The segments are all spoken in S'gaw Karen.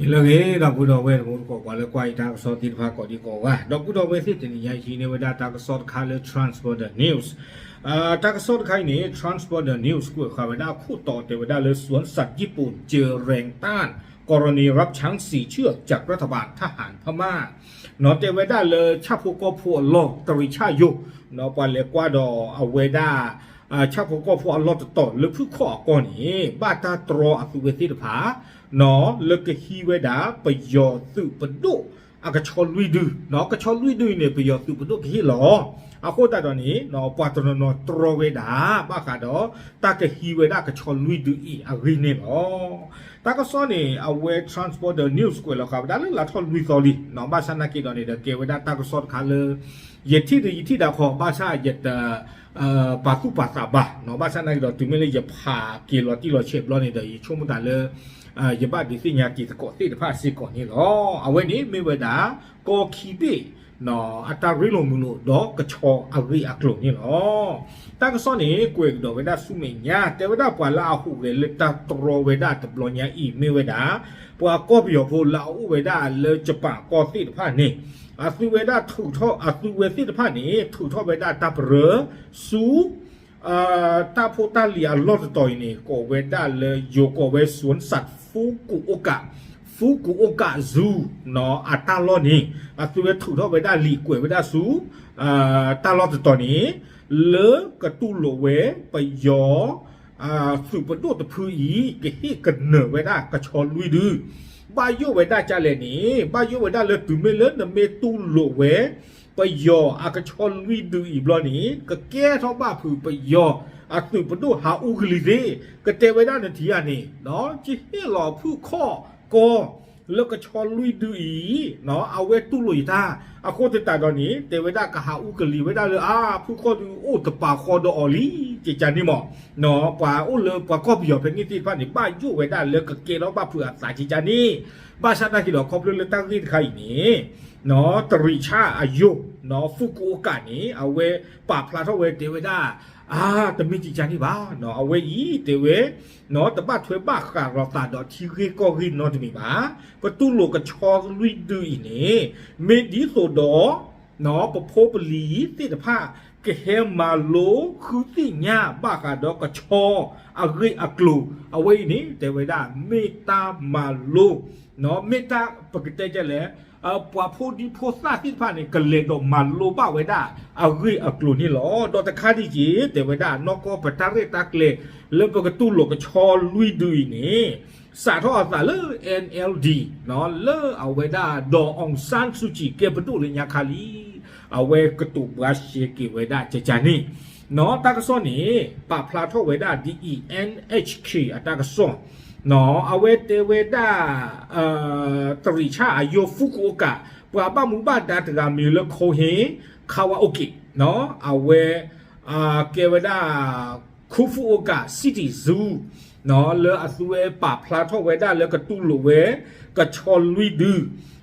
လၢအဂ့ၤ ဒီပုၢ်ဒီဝဲၢ်တံၤသကိး ပှၤလၢကွၢ်ယတၢ်ကစီၣ်သ့ၣ်တဖၣ်ကိးဒံကိးဂၤ, ဒီပုၢ်ဒီဝဲၢ်သ့ၣ် တနံၤညါအံၤဟံးန့ၢ်ဝဲဒၣ်တၢ်ကစီၣ်တခါလၢ Transborder News တၢ်ကစီၣ်တခါအံၤန့ၣ် Transborder News ကွဲးဃာ်ဝဲဒၣ်ခိၣ်တီတဲဝဲဒၣ်လၢ สวนสัตว์ญี่ปุ่นเจอแรงต้านกรณีรับช้างสี่เชือกจากรัฐบาลทหารพม่า နီၣ်တဲဝဲဒၣ်လၢဆၣ်ဖိကီၢ်ဖိအလီၢ် တရံးဆၣ်ယိၤ နီၣ်ပှၤလဲၤကွၢ်ဒီးအဝဲဒၣ် ဆၣ်ဖိကီၢ်ဖိအလီၢ်တတီၤလၢဖုၣ်ခီၣ်အကီၢ်န့ၣ် ဘၣ်တၢ်တြီအသုးဝဲသ့ၣ်တဖၣ် နီၣ်လၢကဟံးဝဲဒၣ်ပယီၤသုးပဒိၣ်အကဆီလွံၢ်ဒု, နီၣ်ကဆီလွံၢ်ဒုအံၤန့ၣ် ပယီၤသုးပဒိၣ်ကဟ့ၣ်လီၤ. အဃိသတးဒီးန့ၣ် နီၣ်ပှၤတနီၤနီၤတြီဝဲဒၣ် ဘၣ်ဃးဒီးတၢ်ကဟံးဝဲဒၣ်ကဆီလွံၢ်ဒုအံၤအဂ့ၢ်န့ၣ်လီၤ. တၢ်ကစီၣ်န့ၣ် အဝဲ Transborder News ကွဲးလီၤဃာ်ဝဲဒၣ်လၢလါထီၣ်လွံၢ်သီလံ, နီၣ်ဘၣ်ဆၣ်နာ်က့ဒီးန့ၣ်ဒီး ကဲဝဲဒၣ်တၢ်ကစီၣ်တခါလၢ ယထံၣ်ဒီးယထံၣ်ဒၣ်ခီ ဘၣ်ဆၣ်ယတ ပာ်သူၣ်ပာ်သးဘၣ်, နီၣ်ဘၣ်ဆၣ်နာ်က့ဒီး တုၤမ့ၢ်လၢယဖးက့ၤလီၤတံၢ်လီၤဆဲးဘျီန့ၣ်ဒီး ယဆိကမိၣ်တၢ်လၢ ယဘၣ်ဒုးသ့ၣ်ညါက့ၤသကိးသ့ၣ်တဖၣ်စ့ၢ်ကီးန့ၣ်လီၤ. အဝဲန့ၣ်မ့ၢ်ဝဲဒၣ် ကီၢ်ခံဘ့ၣ် နီၣ်အတၢ်ရ့လိာ်မုာ်လိာ်ဒီးကဆီအဂ့ၢ်အကျိၤန့ၣ်လီၤ. တၢ်ကစီၣ်န့ၣ် ကွဲးကဒီးဝဲဒၣ်ဆူမဲာ်ညါ တဲဝဲဒၣ်ပှၤလၢအဟူးဂဲၤလၢတၢ်တြီဝဲဒၣ်တဘျီညါအံၤ မ့ၢ်ဝဲဒၣ် ပှၤကီၢ်ပယီၤဖိလၢအအိၣ်ဝဲဒၣ်လၢယပၣ်ကီၢ်သ့ၣ်တဖၣ်န့ၣ် အသုဝဲဒၣ်ထုးထီၣ် အသုဝဲသ့ၣ်တဖၣ်န့ၣ် ထုးထီၣ်ဝဲဒၣ်တၢ်ပရၢ ဆူ တၢ်ဖိတၢ်လံၤအလီၢ်တတီၤအံၤန့ၣ် ကိးဝဲဒၣ်လၢ ယိၤကိးဝဲ สวนสัตว์ฟุกุโอกะ Fukuoka Zoo နီၣ်အတၢ်လီၢ်န့ၣ် အသုဝဲထုးထီၣ်ဝဲဒၣ်လံာ်ကွဲးဝဲဒၣ်ဆူ တၢ်လီၢ်တတီၤန့ၣ် လၢကတူၢ်လိာ်ဝဲပယီၤ သုးပဒိၣ်တဖုအံၤ ကဟ့ၣ်ကနၢၤဝဲဒၣ်ကဆီလွံၢ်ဒု, ဘၣ်ယိၣ်ဝဲဒၣ်ကလဲၣ်န့ၣ် ဘၣ်ယိၣ်ဝဲဒၣ်လၢတုၤမ့ၢ်လၢနမ့ၢ်တူၢ်လိာ်ဝဲ ပယီၤအကဆီလွံၢ်ဒုအံၤဘျီန့ၣ် ကကဲထီၣ်ဘၣ်ဖုးပယီၤအသုးပဒိၣ်ဟးအူကလံၤသ့, ကတဲဝဲဒၣ်နထံၣ်ဧါန့ၣ် ကဟ့ၣ်လီၤဖုၣ်ခီၣ်ကီၢ် လၢကဆီလွံၢ်ဒုအံၤ အဝဲတူၢ်လိာ်ယတၢ် အဃိသတးဒီးန့ၣ် တဲဝဲဒၣ်ကဟးအူကလံၤဝဲဒၣ်လၢ အါ ဖုၣ်ခီၣ်ဒုအိၣ်တပာ်ဃီဒီးအီၤလံ ကကန့ၣ်မး ပှၤအိၣ်လၢပှၤကီၢ်ပယီၤဖဲန့ၣ်သ့ၣ်တဖၣ်န့ၣ် ဘၣ်ယိၣ်ဝဲဒၣ်လၢကကဲထီၣ်ဘၣ်ဖုးအသးကကန့ၣ်, ဘၣ်ဆၣ်နာ်က့ဒီး ခီဖျိလၢတၢ်ဂ့ၢ်တခါအံၤန့ၣ် တရံးဆၣ်အယိၤ ဖုၣ်ကိအိကးန့ၣ် အဝဲပာ်ဖျါထီၣ်ဝဲတဲဝဲဒၣ် အါ တမ့ၢ်ကကန့ၣ်ဘၣ် အဝဲအံၤတဲဝဲ တဘၣ်ထွဲဘၣ်ဃးလိာ်သးဒီးထံဂ့ၢ်ကီၢ်ဂ့ၢ်နီတမံၤဘၣ်. ပတူၢ်လိာ်ကဆီလွံၢ်ဒုအံၤန့ၣ် မ့ၢ်ဒ်သိးဒီး ပဖိပလံၤသ့ၣ်တဖၣ် ကဟဲမၤလိဃုသ့ၣ်ညါဘၣ်ဃးဒီးကဆီအဂ့ၢ်အကျိၤ အဝဲအံၤန့ၣ် တဲဝဲဒၣ် မ့ၢ်တၢ်မၤလိ မ့ၢ်တၢ်ပကတဲဒ်လဲၣ် ပှၤဖိဒံဖိသၣ်သ့ၣ်တဖၣ်န့ၣ် ကလဲၤဒီးမၤလိဘၣ်ဝဲဒၣ်အဂ့ၢ်အကျိၤန့ၣ်လီၤ. ဒီးတခါဒံးက့ၤ တဲဝဲဒၣ် နီၢ်ကီၢ်ပတၢ်ရဲၣ်တၢ်ကျဲၤ လၢပကတူၢ်လိာ်ကဆီလွံၢ်ဒုအံၤန့ၣ် စးထီၣ်အသးလၢ NLD လၢအဝဲဒၣ် ဒီး အောင်ဆန်းစုကြည် ကဲပဒိၣ်လၢညါခါလံ အဝဲကတိၤဘှါရှဲက့ၤဝဲဒၣ်ကကန့ၣ် တၢ်ကစီၣ်န့ၣ် ပာ်ဖျါထီၣ်ဝဲဒၣ်ဒ်အံၤ NHK အတၢ်ကစီၣ် အဝဲတဲဝဲဒၣ် တရံးဆၣ်အယိၤ ဖူကူအိကး ပှၤဘၣ်မူဘၣ်ဒါတဂၤမံၤလၢ ခိၣ်ဟ့ ခါဝါအိၣ်က့ၤ အဝဲ ကဲဝဲဒၣ် ခူဖူအိကး City Zoo လၢအသုဝဲပာ်ဖျါထီၣ်ဝဲဒၣ်လၢကတူၢ်လိာ်ဝဲ ကဆီလွံၢ်ဒု,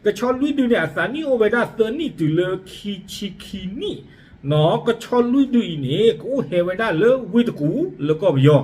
ကဆီလွံၢ်ဒုန့ၣ် အသးနံၣ်အိၣ်ဝဲဒၣ်သၢနံၣ်တုၤလၢခံဆံခံနံၣ် ကဆီလွံၢ်ဒုအံၤန့ၣ် ကအိၣ်ဟဲဝဲဒၣ်လၢဝ့ၢ်တကူၣ်လၢကီၢ်ပယီၤ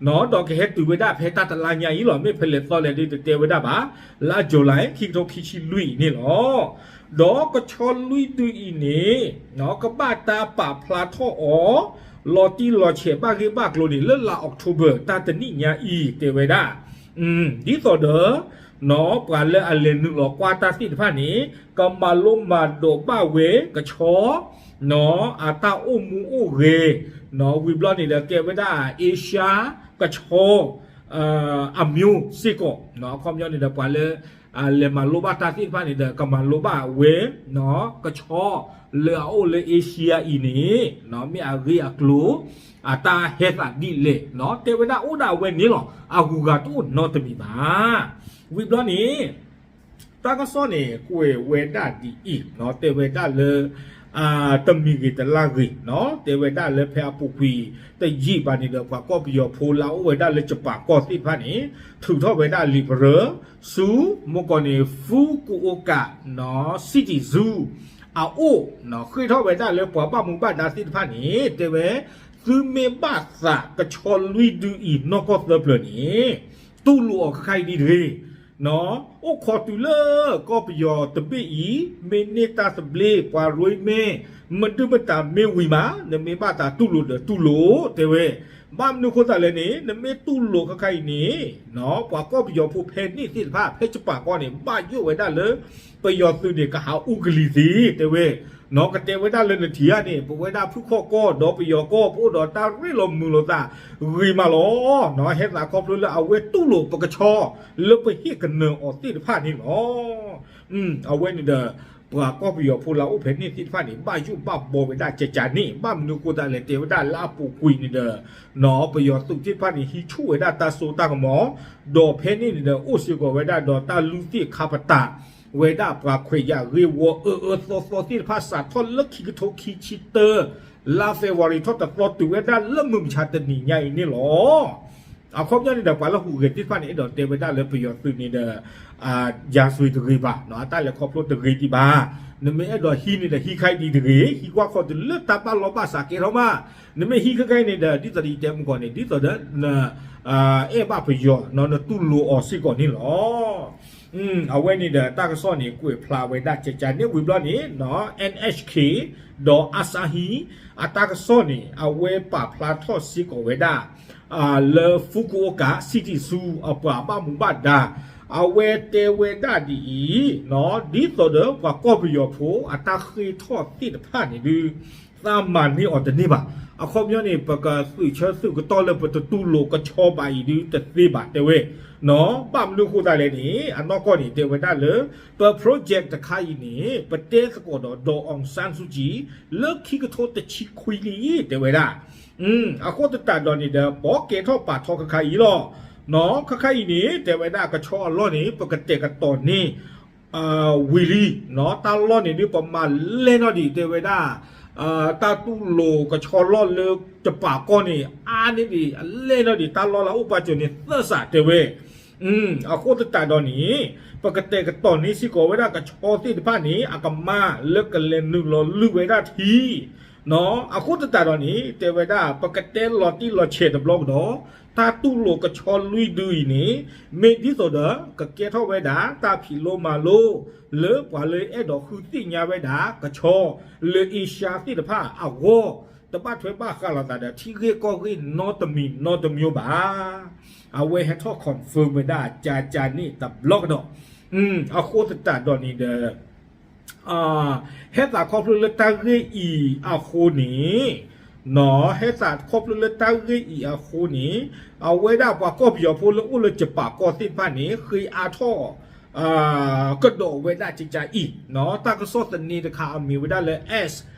ဒီးကဟဲတုၤဝဲဒၣ်ဖဲတၢ်တလါညါအံၤလီၤ. မ့ၢ်ဖဲလဲၣ်သီလဲၣ်ဒ်တတဲဝဲဒၣ်ဘၣ်, လါ July ခံကထိခံဆံလွံၢ်အံၤန့ၣ်လီၤ. ဒီးကဆီလွံၢ်ဒုအံၤန့ၣ် ကဘၣ်တၢ်ပာ်ဖျါထီၣ်အီၤ လီၤတံၢ်လီၤဆဲးဘၣ်ဂ့ၢ်ဘၣ်ကျိၤန့ၣ် လၢလါ October တၢ်တနံၣ်ညါအံၤ တဲဝဲဒၣ် ဒ်သိးဒီး ပှၤလၢအလဲၤနုာ်လီၤကွၢ်တၢ်သ့ၣ်တဖၣ်န့ၣ် ကမၤလိမၤဒိးဘၣ်ဝဲကဆီ အတၢ်အိၣ်မူအိၣ်ဂဲၤ ဝံၤဘျီန့ၣ်ဒီးကဲဝဲဒၣ် Asia ကဆီ အမျိုးစ့ၢ်ကီး အခီပညီန့ၣ်ဒီး ပှၤလၢ လဲၤမၤလိဘၣ်တၢ်သ့ၣ်တဖၣ်န့ၣ်ဒီး ကမၤလိဘၣ်ဝဲ ကဆီလၢအအိၣ်လၢ Asia အံၤန့ၣ် မ့ၢ်အဂ့ၢ်အကျိၤ အတၢ်ဟဲသးဒ်လဲၣ် တဲဝဲဒၣ်အိၣ်ဒၣ်ဝဲန့ၣ်လီၤ. အဂုၤအဂၤတအိၣ်နီတမံၤဘၣ်. ဝံၤဘျီန့ၣ် တၢ်ကစီၣ်န့ၣ် ကွဲးဝဲဒၣ်ဒ်အံၤ တဲဝဲဒၣ်လၢ တမံၤဂ့ၤတလါဂ့ၤ တဲဝဲဒၣ်လၢဖဲအပူၤကွံာ်တယံာ်ဘၣ်န့ၣ်ဒီး ပှၤကီၢ်ပယီၤဖိလၢအအိၣ်ဝဲဒၣ်လၢယပၣ်ကီၢ်သ့ၣ်တဖၣ်န့ၣ် ထုးထီၣ်ဝဲဒၣ်လံာ်ပရၢ ဆူ မ့ၢ်ကီးန့ၣ် Fukuoka City Zoo အအိၣ် ဃ့ထီၣ်ဝဲဒၣ်လၢပှၤဘၣ်မူဘၣ်ဒါသ့ၣ်တဖၣ်န့ၣ် တဲဝဲ သုမ့ၢ်ဘၣ်သးကဆီလွံၢ်ဒုအံၤနီၢ်ကီၢ်သၢပျၢၤန့ၣ် တူၢ်လိာ်အီၤခဲခါအံၤဒ်တဂ့ၤ အိၣ်ခိးတုၤလၢကီၢ်ပယီၤတဘ့ၣ်အံၤ မ့ၢ်န့ၢ်တၢ်သဘျ့ ပှၤရိမဲ မဒုၣ်မတၤမ့ၢ်ဝံၤမး နမ့ၢ်ဘၣ်သးတူၢ်လိာ်ဒီးတူၢ်လိာ် တဲဝဲ. ဘၣ်မနုၤအဃိသတးလဲၣ်န့ၣ် နမ့ၢ်တူၢ်လိာ်ခဲခါအံၤန့ၣ် ပှၤကီၢ်ပယီၤဖိဖဲန့ၣ်သ့ၣ်တဖၣ် ဖဲကပၤကီၢ်န့ၣ် ဘၣ်ယိၣ်ဝဲဒၣ်လၢ ပယီၤသုးန့ၣ် ကဟးအူကလံၤသ့ တဲဝဲ. ကတဲဝဲဒၣ်လၢနထံၣ်ဧါန့ၣ် ပဝဲဒၣ်ဖုၣ်ခီၣ်ကီၢ်ဒီးပယီၤကီၢ် ပအိၣ်ဒီးတၢ်ရ့လိာ်မုာ်လိာ်သးဂ့ၤမးလီၤ. ဟဲသးခီဖျိလၢအဝဲတူၢ်လိာ်ပကဆီ လၢပဟ့ၣ်ကနၢၤအီၤသ့ၣ်တဖၣ်န့ၣ်လီၤ. အဝဲန့ၣ်ဒီး ပှၤကီၢ်ပယီၤဖိလၢအအိၣ်ဖဲန့ၣ်သ့ၣ်တဖၣ်န့ၣ် ဘၣ်ယိၣ်ဘၣ်ဘီဝဲဒၣ်ကကန့ၣ် ဘၣ်မနုၤအဃိသတးလဲၣ်တဲဝဲဒၣ်လၢအပူၤကွံာ်န့ၣ်ဒီး ပယီၤသုးသ့ၣ်တဖၣ်န့ၣ် ဟံးဆူၣ်ဝဲဒၣ်တၢ်စိတၢ်ကမီၤ ဒီးဖဲန့ၣ်န့ၣ်ဒီး အိၣ်စ့ၢ်ကီးဝဲဒၣ်ဒီးတၢ်လုၢ်သ့ၣ်ခါပတာ် ဝဲဒၣ်ပှၤခွဲးယာ်ဂ့ၢ်ဝီအၢအၢသီသီသ့ၣ်တဖၣ် စးထီၣ်လၢခံကထိခံဆံတၢ လါ February ထီၣ်တသီတုၤဝဲဒၣ်လၢမုၢ်မဆါတနံၤညါအံၤန့ၣ်လီၤ. အခီပညီန့ၣ်ဒီး ပှၤလၢဟူးဂဲၤသ့ၣ်တဖၣ်န့ၣ် အဲၣ်ဒိးတဲဝဲဒၣ်လၢပယီၤသုးန့ၣ်ဒီး ရာဇဝင်တဂ့ၤဘၣ်, အတၢ်လဲၤခီဖျိတဂ့ၤဒံးဘၣ်. နမ့ၢ်အဲၣ်ဒိးဟံးန့ၣ်ဒီး ဟံးခဲအံၤဒံးတဂ့ၤ, ဟံးကွၢ်ခီတုၤလၢတၢ်ဘၣ်လီၢ်ဘၣ်စးကဲထီၣ်မး. နမ့ၢ်ဟံးခဲခါအံၤန့ၣ်ဒီး ဒ်သိးဒီးယတဲမုၢ်ကီၢ်န့ၣ် ဒ်သိးဒီး အဲၣ်ဘၣ်ပယီၤ နတူၢ်လိာ်အီၤစ့ၢ်ကီးန့ၣ်လီၤ. အဝဲန့ၣ်ဒီးတၢ်ကစီၣ်န့ၣ် ကွဲးဖျါဝဲဒၣ်ကကန့ၣ်ဝံၤဘျီန့ၣ် NHK ဒီး Asahi အတၢ်ကစီၣ်န့ၣ် အဝဲပာ်ဖျါထီၣ်စ့ၢ်ကီးဝဲဒၣ် လၢ Fukuoka City Zoo အပှၤဘၣ်မူဘၣ်ဒါ အဝဲတဲဝဲဒၣ်ဒ်အံၤ, ဒ်သိးဒီးပှၤကီၢ်ပယီၤဖိအတၢ်ဃ့ထီၣ်သ့ၣ်တဖၣ်န့ၣ်ဒုး သးမၤန့ၢ်အီၤတန့ၢ်ဘၣ်. အခီပညီန့ၣ် ပကသုးဆၢသုးကတီၢ်လၢပတတူၢ်လိာ်ကဆီဘၣ်အံၤဒုးတသ့ဘၣ်တဲဝဲ. ဘၣ်မနုၤအဃိသတးလဲၣ်န့ၣ် အနီၢ်ကီၢ်န့ၣ် တဲဝဲဒၣ်လၢ ပ project တခါအံၤန့ၣ် ပတဲသကိးဒီး ဒေါ်အောင်ဆန်းစုကြည် လၢခံကထိတဆံခွံလံ တဲဝဲဒၣ်. အဃိသတးဒီးန့ၣ်ဒီး ပကဲထီၣ်ပာ်ထီၣ်ခဲခါအံၤလီၤ. ခဲခါအံၤန့ၣ် တဲဝဲဒၣ်ကဆီအလီၢ်န့ၣ် ပကတဲာ်ကတီၤန့ၢ် ဝံၤလံ, တၢ်လီၢ်န့ၣ်ဒုး ပမၤလဲၢ်နီၢ်ဒံး တဲဝဲဒၣ် တၢ်တူၢ်လိာ်ကဆီလီၢ်လၢကပၤကီၢ်န့ၣ် အါန့ၢ်ဒံး အလဲၢ်နီၢ်ဒံး တၢ်လီၢ်လၢအအိၣ်ပာ်စၢၤန့ၣ်သၢစးတဲဝဲ. အဃိသတးဒီးန့ၣ် ပကတဲာ်ကတီၤန့ၢ်စ့ၢ်ကီးဝဲဒၣ်ကဆီသ့ၣ်တဖၣ်န့ၣ် အကမၢလၢကလဲၤနုာ်လီၤလုၢ်ဝဲဒၣ်ထံ အဃိသတးဒီးန့ၣ် တဲဝဲဒၣ် ပကတဲလီၤတံၢ်လီၤဆဲးတဘျီကဒီး တၢ်တူၢ်လိာ်ကဆီလွံၢ်ဒုအံၤန့ၣ် မ့ၢ်ဒ်သိးဒီး ကကဲထီၣ်ဝဲဒၣ် တၢ်ဖံးလိမၤလိ လၢပှၤလၢအဲၣ်ဒိးဃုသ့ၣ်ညါဝဲဒၣ် ကဆီ လၢအ့ရှါသ့ၣ်တဖၣ်အဂီၢ် တဘၣ်ထွဲဘၣ်ဃးလိာ်သးဒီး ထံဂ့ၢ်ကီၢ်ဂ့ၢ်နီတမံၤနီတမံၤဘၣ်. အဝဲဟဲထီၣ် confirm ဝဲဒၣ်ကကန့ၣ်တဘျီကဒီး အဃိသတးဒီးန့ၣ်ဒီး ဟဲသးခီဖျိလၢတၢ်ဂ့ၢ်အံၤအဃိန့ၣ်, ဟဲသးခီဖျိလၢတၢ်ဂ့ၢ်အံၤအဃိန့ၣ်, အဝဲဒၣ်ပှၤကီၢ်ပယီၤဖိလၢအိၣ်လၢကပၤကီၢ်သ့ၣ်တဖၣ်န့ၣ် ဃ့အါထီၣ် ကဒီးဝဲဒၣ်ကကအံၤ, တၢ်ကစီၣ်သန့တခါအမံၤဝဲဒၣ်လၢ S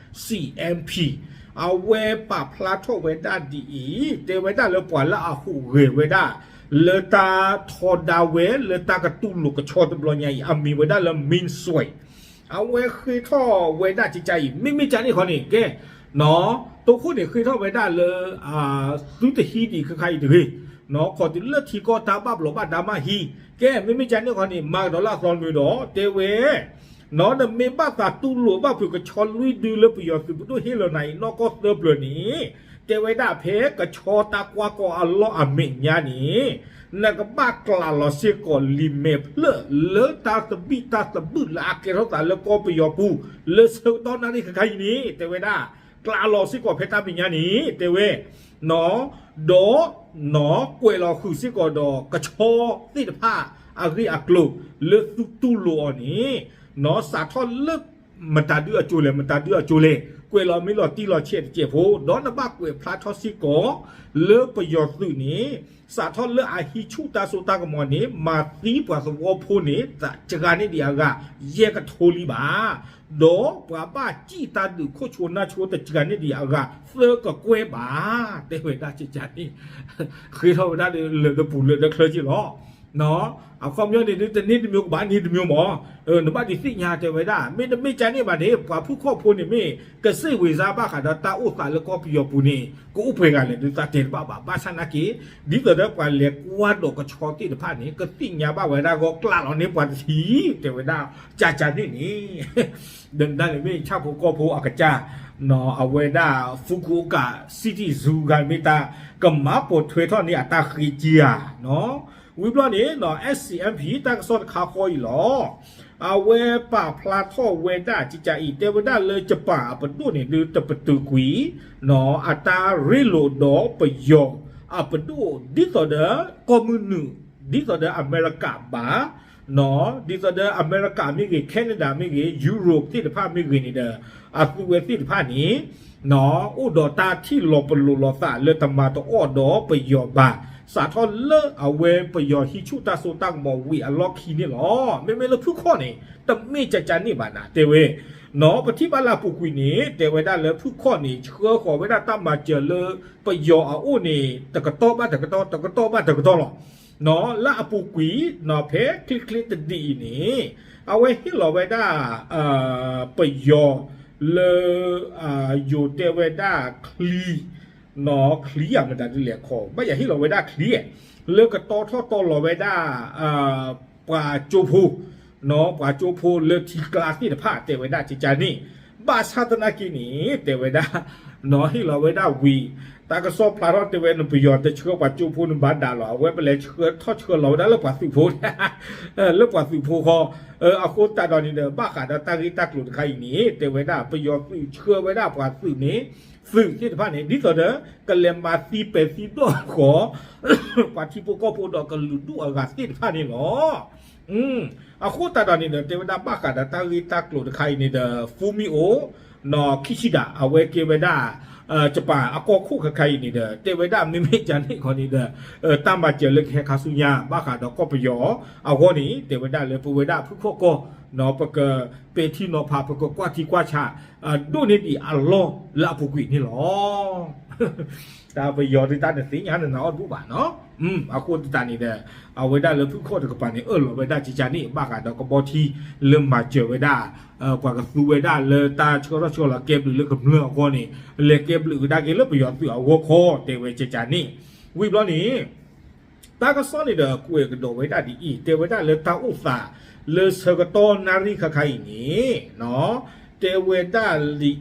C M P အဝဲပာ်ဖျါထီၣ်ဝဲဒၣ်ဒ်အံၤ, တဲဝဲဒၣ်လၢပှၤလၢအဟူးဂဲၤဝဲဒၣ် လၢတၢ်ထီဒါဝဲ လၢတၢ်ကတူၢ်လိာ်ကဆီတဘျီညါအံၤ အမံၤဝဲဒၣ်လၢ Min Sway အဝဲဃ့ထီၣ်ဝဲဒၣ်ကကအံၤ မ့မ့ၢ်ကန့ၣ်ခီန့ၣ် ကဲ တိခိၣ်န့ၣ်ဃ့ထီၣ်ဝဲဒၣ်လၢ သုတဟံးဒံးခဲခါအံၤတဂ့ၤ, ခီတုၤလၢထံကီၢ်တၢ်ဘၣ်ဘျီးဘၣ်ဒါမးဟံး, ကဲ မ့မ့ၢ်ကန့ၣ်ခီန့ၣ် မၤကဒီးလၢအသီနွံဒီး တဲဝဲ နမ့ၢ်ဘၣ်သးတူၢ်လိာ်ဘၣ်ဖုးကဆီလွံၢ်ဒုလၢပယီၤသုးပဒိၣ်ဟ့ၣ်လီၤနၤအံၤ နီၢ်ကီၢ်သၢပျၢၤန့ၣ်, တဲဝဲဒၣ်ဖဲကဆီတၢ်ကွၢ်ကီအလီၢ်အမဲာ်ညါန့ၣ်, နကဘၣ်ကျးလီၤစ့ၢ်ကီးလံာ်မဲာ်ဖျၢၣ်လၢတၢ်သဘံၣ်တၢ်သဘုၣ်လၢအကဲထီၣ်သးလၢကီၢ်ပယီၤပူၤ လၢဆၢကတီၢ်နၣ်ရံၣ်ခဲခါအံၤန့ၣ် တဲဝဲဒၣ် ကျးလီၤစ့ၢ်ကီးဖဲတၢ်မဲာ်ညါန့ၣ် တဲဝဲ ဒီး ကွဲးလီၤဃုာ်စ့ၢ်ကီးဒီးကဆီသ့ၣ်တဖၣ် အဂ့ၢ်အကျိၤ လၢသုတူၢ်လိာ်အီၤန့ၣ်, စးထီၣ်လၢ မတၤဒုအကၠိလဲၣ် မတၤဒုအကၠိလဲၣ် ကွဲးလီၤမ့ၢ်လီၤတံၢ်လီၤဆဲးတစဲးဖိ ဒီးနဘၣ်ကွဲးဖျါထီၣ်စ့ၢ်ကီး လၢပယီၤသုးန့ၣ် စးထီၣ်လၢအဟံးဆူၣ်တၢ်စိတၢ်ကမီၤန့ၣ် မၤသံပှၤသဝီဖိန့ၣ် တစှၤန့ၢ်ဒံးအဂၤ ယဲၢ်ကထိလံဘၣ်. ဒီးပှၤဘၣ်စံၣ်တၢ်ဒုးခိၣ်ဆိနၢ်ဆိတစှၤန့ၢ်ဒံးအဂၤ သၢကကွဲၢ်ဘၣ်. တဲဝဲဒၣ်ကကန့ၣ် ဃ့ထီၣ်ဝဲဒၣ်လၢလၢပူၤလၢလၢချၢက့လီၤ. အခီပညီန့ၣ်ဒုး တန့ၢ်တမျိုးကဘၣ်န့ၢ်တမျိုးမး, နဘၣ်ဒုးသ့ၣ်ညါတဲဝဲဒၣ် မ့တမ့ၢ်ကန့ၣ်ဘၣ်န့ၣ် ပှၤဖုၣ်ခီၣ်ဖိန့ၣ်မ့ၢ် ကစ့ၣ်ဝ့ၤစါဘၣ်ဃးဒီးတၢ်အိၣ်သးလၢကီၢ်ပယီၤပူၤန့ၣ် ကအိၣ်ပှဲၤဂၤလဲၣ် ဒုးသးတဲတဘၣ်ဘၣ်. ဘၣ်ဆၣ်နာ်က့ ဒ်သိးဒီးပှၤလဲၤကွၢ်ဒီးကဆီသ့ၣ်တဖၣ်န့ၣ် ကသ့ၣ်ညါဘၣ်ဝဲဒၣ်ဂီၢ်ကျးလီၤန့ၢ်ပှၤတထံၣ် တဲဝဲဒၣ် ကကန့ၣ်န့ၣ် ဒီးနဒၣ်န့ၣ်မ့ၢ်ဆၣ်ဖိကီၢ်ဖိအကစၢ်, အဝဲဒၣ် Fukuoka City Zoo ဂၤမ့ၢ်တၢ်ကမၤပိာ်ထွဲထီၣ်န့ၢ်အတၢ်ဃ့က့ဧါ, ဝံၤဘျီန့ၣ် S C M P တၢ်ကစီၣ်တခါဃီအံၤလီၤ. အဝဲပာ်ဖျါထီၣ်ဝဲဒၣ်ကကးအံၤ တဲဝဲဒၣ်လၢ Japan အပဒိၣ်န့ၣ် ဒုးတပတုာ်ကွံာ် အတၢ်ရ့လိာ်ဒီးပယီၤအပဒိၣ် ဒ်သိးဒီး ကီၢ်မုၢ်နုာ် ဒ်သိးဒီးအမဲရကၤဘၣ် ဒ်သိးဒီးအမဲရကၤမ့ၢ်ဂ့ၤ Canada မ့ၢ်ဂ့ၤ Europe သ့ၣ်တဖၣ်မ့ၢ်ဂ့ၤန့ၣ်ဒီး အသုဝဲသ့ၣ်တဖၣ်န့ၣ် အိၣ်ဒီးတၢ်ထံၣ်လီၤပလိာ်လိာ်သးလၢတမၤတအီၣ်ဒီးပယီၤဘၣ်. စးထီၣ်လၢအဝဲပယီၤဟံးဆူၣ်တၢ်စိတၢ်ကမီၤဝံၤအလီၢ်ခံန့ၣ်လီၤ. မ့မ့ၢ်လၢဖုၣ်ခီၣ်န့ၣ် တမ့ၢ်ကကးန့ၣ်ဘၣ်နၤ တဲဝဲ နီၢ် ပထံၣ်ဘၣ်လၢအပူၤကွံာ်န့ၣ် တဲဝဲဒၣ်လၢဖုၣ်ခီၣ်န့ၣ် ဆှၢဃီၤဝဲဒၣ်တၢ်မၤစၢၤလၢပယီၤအအိၣ်န့ၣ် တကတီၢ်ဘၣ်တကတီၢ် တကတီၢ်ဘၣ်တကတီၢ်လီၤ. နီၢ် လၢအပူၤကွံာ် နီၢ် ဖဲချ့ချ့တဒံးအံၤန့ၣ် အဝဲဟ့ၣ်လီၤဝဲဒၣ် ပယီၤလၢ ယိၤတဲဝဲဒၣ်ချံ နီၢ် ချံဧါ မတၤဒ်လဲၣ်ခီ ဘၣ်ယၤဟ့ၣ်လီၤဝဲဒၣ်ချံ လၢကတီထီၣ်တီလီၤဝဲဒၣ် ပှၤကၠိဖိ နီၢ် ပှၤကၠိဖိလၢထံကျါသ့ၣ်တဖၣ် တဲဝဲဒၣ်ကကးန့ၣ် ဘၣ်ဆၣ်သနာ်က့န့ၣ် တဲဝဲဒၣ် နီၢ် ဟ့ၣ်လီၤဝဲဒၣ်ဝံၤ တၢ်ကစီၣ်ဖျါထီၣ်တဲဝဲ နပယီၤတဆှၢပှၤကၠိဖိန့ၣ်ဘၣ်ဒၣ်လီၤ. အဝဲပလဲၤဆှၢထီၣ်ဆှၢလီၤဝဲဒၣ်လၢပှၤသုးဖိ လၢပှၤသုးဖိဃီ အဃိသတးဒီးန့ၣ်ဒီး ဘၣ်ဃးဒီးတၢ်ဂ့ၢ်တၢ်ကျိၤတခါအံၤန့ၣ် တဲဝဲဒၣ် ပယီၤသုးဆှၢဝဲဒၣ်ပှၤသုးန့ၣ် သုးသ့ၣ်တဖၣ်န့ၣ် ဒ်သိးဒီး ကလဲၤမၤသံပဲာ်သံဒိၣ်ဃီၤ ပှၤထံဖိကီၢ်ဖိဒီးကလုာ်ဒူၣ်အဂၤသ့ၣ်တဖၣ်န့ၣ်လီၤ. အဃိသတးဒီးန့ၣ်ဒီး တဲဝဲဒၣ်ဘၣ်ဃးဒီးတၢ်ဂ့ၢ်တၢ်ကျိၤတခါအံၤန့ၣ်ဒီး Fumio နီၢ် Kishida အဝဲကဲဝဲဒၣ် Japan အကီၢ်ခိၣ်ခဲခါအံၤန့ၣ်ဒီး တဲဝဲဒၣ်မ့မ့ၢ်ကန့ၣ်ခီန့ၣ်ဒီး တၢ်မၤစၢၤလၢကဟဲခါဆူညါ ဘၣ်ဃးဒီးကီၢ်ပယီၤအဂီၢ်န့ၣ် တဲဝဲဒၣ်လၢပဝဲဒၣ်ဖုၣ်ခီၣ်ကီၢ် နီၢ် ပကပဲာ်ထံနီၤဖး ပကကွၢ်ထံကွၢ်ဆး ဒိၣ်န့ၢ်ဒံးအလီၢ်လၢအပူၤကွံာ်န့ၣ်လီၤ. တၢ်ပယီၤဒုးတၢ်နသ့ၣ်ညါနနၤအီၣ်တဘူၣ်ဘၣ်နီၢ်. အဃိသတးန့ၣ်ဒီး အဝဲဒၣ်လၢဖုၣ်ခီၣ်တကပၤန့ၣ် အၢၣ်လီၤဝဲဒၣ်ကကးန့ၣ် ဘၣ်ဃးဒီးကဘီထံလၢမၤစၢၤဝဲဒၣ် ပှၤကသူဝဲဒၣ်လၢတၢ်ဆှၢထီၣ်ဆှၢလီၤကဲဘျုးလၢကမျၢၢ်အဂီၢ်န့ၣ် လဲၤကဲဘျုးကဒါက့ၤလၢပယီၤသုးအဂီၢ်ခီ တဲဝဲကကးန့ၣ် ဝံၤဘျီန့ၣ် တၢ်ကစီၣ်န့ၣ်ဒီးကွဲးကဒီးဝဲဒၣ်ဒ်အံၤ တဲဝဲဒၣ်လၢတၢ်အိၣ်သးလၢဆၢကတီၢ်နၣ်ရံၣ်ခါခါအံၤန့ၣ် တဲဝဲဒၣ်ဒ်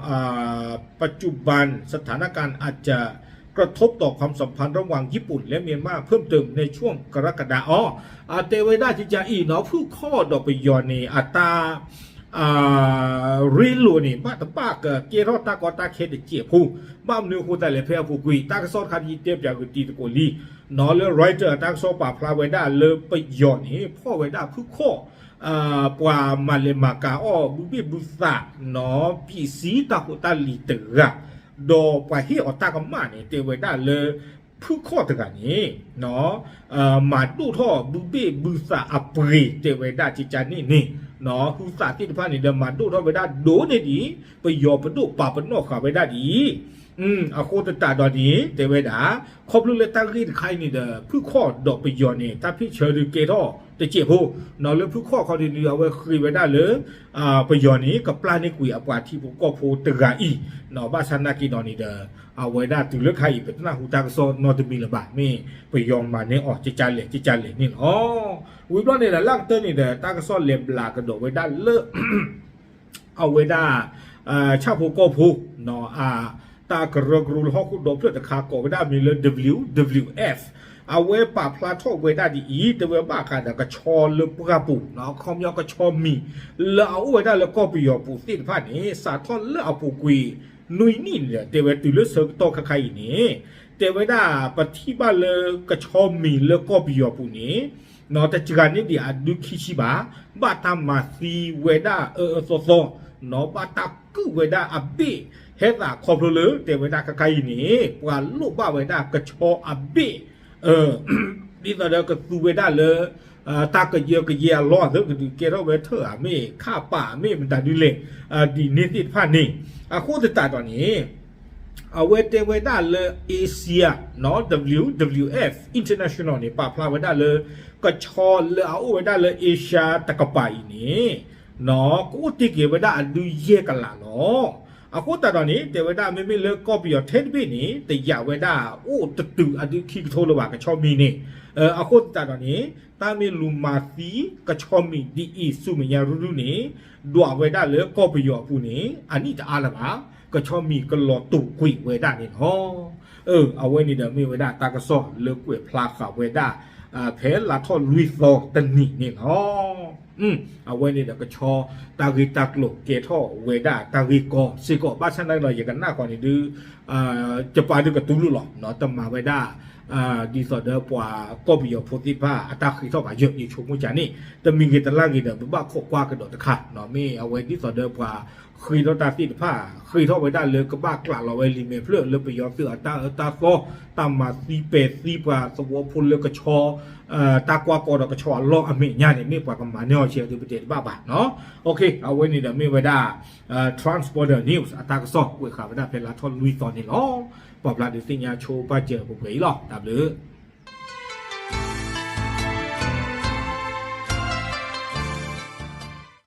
အံၤ ปัจจุบันสถานการณ์อาจจะกระทบต่อความสัมพันธ์ระหว่างญี่ปุ่นและเมียนมาเพิ่มเติมในช่วงกรกฎาคม အတဲဝဲဒၣ်ကကးအံၤနီၢ် ဖုၣ်ခီၣ်ဒီးပယီၤန့ၣ် အတၢ် ရ့လိာ်န့ၣ် ဘၣ်တဘၣ်ကကဲထီၣ်တၢ်ကီတၢ်ခဲတစဲးဖိ ဘၣ်မနုၤအဃိသတးလဲၣ် ဖဲအပူၤကွံာ် တၢ်ကစီၣ်တခါဒ်တဲပၠးကတံၤသကိးလံ နီၢ် လၢ Reuters တၢ်ကစီၣ်ပာ်ဖျါဝဲဒၣ်လၢပယီၤန့ၣ် ဖီၣ်ဝဲဒၣ်ဖုၣ်ခီၣ် ပှၤမၤလဲၤမၤကၤအီၣ်ဘုဘ့ၣ်ဘုသး နီၢ် ပံးစံတၢ်ဖိတၢ်လံၤတဂၤ ဒီးပှၤဟ့ၣ်အီၤတၢ်ကမၣ်န့ၣ် တဲဝဲဒၣ်လၢ ဖုၣ်ခီၣ်တဂၤန့ၣ် နီၢ် မၤဒိၣ်ထီၣ်ဘုဘ့ၣ်ဘုသးအပှ့ၤ တဲဝဲဒၣ်ကကးန့ၣ်န့ၣ် နီၢ် ဟုသးသ့ၣ်တဖၣ်န့ၣ်ဒီး မၤဒိၣ်ထီၣ်ဝဲဒၣ်ဒိၣ်န့ၢ်ဒံး ပယီၤပဒိၣ်ပာ်ပနီၣ်ဃာ်ဝဲဒၣ်ဒ်အံၤ အဃိသတးဒီးန့ၣ် တဲဝဲဒၣ် ခီဖျိလၢတၢ်ဂ့ၢ်တခါအံၤန့ၣ်ဒီး ဖုၣ်ခီၣ်ဒီးပယီၤန့ၣ် တၢ်ဖ့ၣ်ဆၢဒုးကဲထီၣ်တစဲးဖိ နီၢ် လၢဖုၣ်ခီၣ်ခီဒုး အဝဲဃ့ဝဲဒၣ်လၢ ပယီၤန့ၣ် ကပျၢ်န့ၢ်ကွံာ်အပှၤထံဖိကီၢ်ဖိတဂၤအံၤ နီၢ် ဘၣ်ဆၣ်နာ်က့ဒီးန့ၣ်ဒီး အဝဲဒၣ်တုၤလၢခါအံၤ ပတနၢ်ဟူတၢ်ကစီၣ်နီတမံၤလၢၤဘၣ် မ့ၢ်ပယီၤမၤန့ၢ်အီၤ ကကးလဲၣ် ကကးလဲၣ်န့ၣ်လီၤ. ဝံၤဘျီန့ၣ်ဒီး လၢကတၢၢ်န့ၣ်ဒီး တၢ်ကစီၣ်လဲၤဘျးကဒီးဝဲဒၣ်လၢ အဝဲဒၣ် ဆၣ်ဖိကီၢ်ဖိ နီၢ် အ တၢ်ကရၢကရိလၢဟီၣ်ခိၣ်ဒီဖျၢၣ်တခါ ကိးဝဲဒၣ်မံၤလၢ W W F အဝဲပာ်ဖျါထီၣ်ဝဲဒၣ်ဒ်အံၤ တဲဝဲဘၣ်ဃးဒီးကဆီလၢပှၢ်ပူၤ နီၢ် အခီပညီကဆီမံၤ လၢအအိၣ်ဝဲဒၣ်လၢကီၢ်ပယီၤပူၤသ့ၣ်တဖၣ်န့ၣ် စးထီၣ်လၢအပူၤကွံာ် နွံနံၣ်န့ၣ်ဒီး တဲဝဲတုၤလၢဆၢကတီၢ်ခါခါအံၤန့ၣ် တဲဝဲဒၣ်ပထံၣ်ဘၣ်လၢကဆီမံၤလၢကီၢ်ပယီၤပူၤန့ၣ် နီၢ် တစှၤန့ၢ်ဒံးအဒုခံဆံဘၣ်, ဘၣ်တၢ်မၤသံဝဲဒၣ်အၢအၢသီသီ, နီၢ် ဘၣ်တၢ်ကုၢ်ဝဲဒၣ်အဘ့ၣ် ဟဲသးခီဖျိလၢ တဲဝဲဒၣ်ခါခါအံၤန့ၣ် ပှၤလိၣ်ဘၣ်ဝဲဒၣ်ကဆီအဘ့ၣ် ဒ်သိးဒီးကသူဝဲဒၣ်လၢ တၢ်ကယၢကယဲအလီၢ်အသးကဒုးကဲထီၣ်ဝဲထၢၣ်ဧါမ့ၢ် ခးပာ်မ့ၢ်မတၤဒ်လဲၣ် ဒ်န့ၣ်သ့ၣ်တဖၣ်န့ၣ် အဃိသတးဒီးန့ၣ် အဝဲတဲဝဲဒၣ်လၢ Asia နီၢ် W W F International န့ၣ် ပာ်ဖျါဝဲဒၣ်လၢ ကဆီလၢအအိၣ်ဝဲဒၣ်လၢ Asia တကပၤအံၤန့ၣ် နီၢ် ကအိၣ်တ့ၢ်က့ၤဝဲဒၣ်အဒုယဲၢ်ကလးလီၤ. အဃိသတးဒီးန့ၣ် တဲဝဲဒၣ်မ့မ့ၢ်လၢကီၢ်ပယီၤထဲတဘ့ၣ်န့ၣ် တယာ်ဝဲဒၣ်အိၣ်တတုၤအဒုခံကထိလၢၤဘၣ် ကဆီမံၤန့ၣ် အဃိသတးဒီးန့ၣ် တၢ်မ့ၢ်လူၤမၤသံကဆီမံၤဒ်အံၤ ဆူမဲာ်ညါရူၤရူၤန့ၣ် ဒွးဝဲဒၣ်လၢကီၢ်ပယီၤအပူၤန့ၣ် အနံၣ်တအါလၢၤဘၣ် ကဆီမံၤကလီၤတူာ်ကွံာ်ဝဲဒၣ်န့ၣ်လီၤ. အဝဲန့ၣ်ဒီးမ့ၢ်ဝဲဒၣ်တၢ်ကစီၣ်လၢကွဲးဖျါဃာ်ဝဲဒၣ် ဖဲလါထီၣ်လွံၢ်သီတနံၤန့ၣ်လီၤ. အဝဲန့ၣ်ဒီးကဆီတၢ်ဂ့ၢ်တၢ်ကျိၤကဲထီၣ်ဝဲဒၣ်တၢ်ဂ့ၢ်ကီစ့ၢ်ကီး ဘၣ်ဆၣ်သနာ်က့ဒီး ယကနၣ်ဃီန့ၣ်ဒုး ယပာ်ဒုးကတူၢ်လိာ်လီၤ တမၤဝဲဒၣ် ဒ်သိးဒီးပှၤကီၢ်ပယီၤဖိသ့ၣ်တဖၣ်အတၢ်ဃ့ထီၣ်ဘၣ်ယဲၢ် ယဆိကမိၣ်ကန့ၣ် တမံၤဂ့ၤတလၢ်ဂ့ၤဒီး ပဘၣ်ခိးကွၢ်ကဒီးတခါ မ့ၢ်အဝဲဒ်သိးဒီးပှၤဃ့ထီၣ်တၢ်သ့ၣ်တဖၣ် ဃ့ထီၣ်ဝဲဒၣ်လၢကဘၣ်ကျးလီၤဝဲလံာ်မဲာ်ဖျၢၣ်လၢပယီၤသုးအတၢ်အၢတၢ်သီ တၢ်မၤသံပဲာ်သံပှၤသဝီဖိလၢကဆီ တၢ်ကွၢ်ကီဒီးကဆီအလီၢ်အမဲာ်ညါန့ၣ် မ့ၢ်ပှၤကမၤန့ၢ်အီၤဆံးအသုပတဲတဘၣ်ဘၣ်နီၤ. အဝဲန့ၣ်ဒီးမ့ၢ်ဝဲဒၣ် Transborder News အတၢ်ကစီၣ်ကွဲးဃာ်ဝဲဒၣ်ဖဲလါထီၣ်လွံၢ်သီန့ၣ်လီၤ. ပာ်ဖျါဒုးသ့ၣ်ညါဆိပာ်စၢၤပှဲၤပှဲၤအံၤလီၤ. တၢ်ဘျုး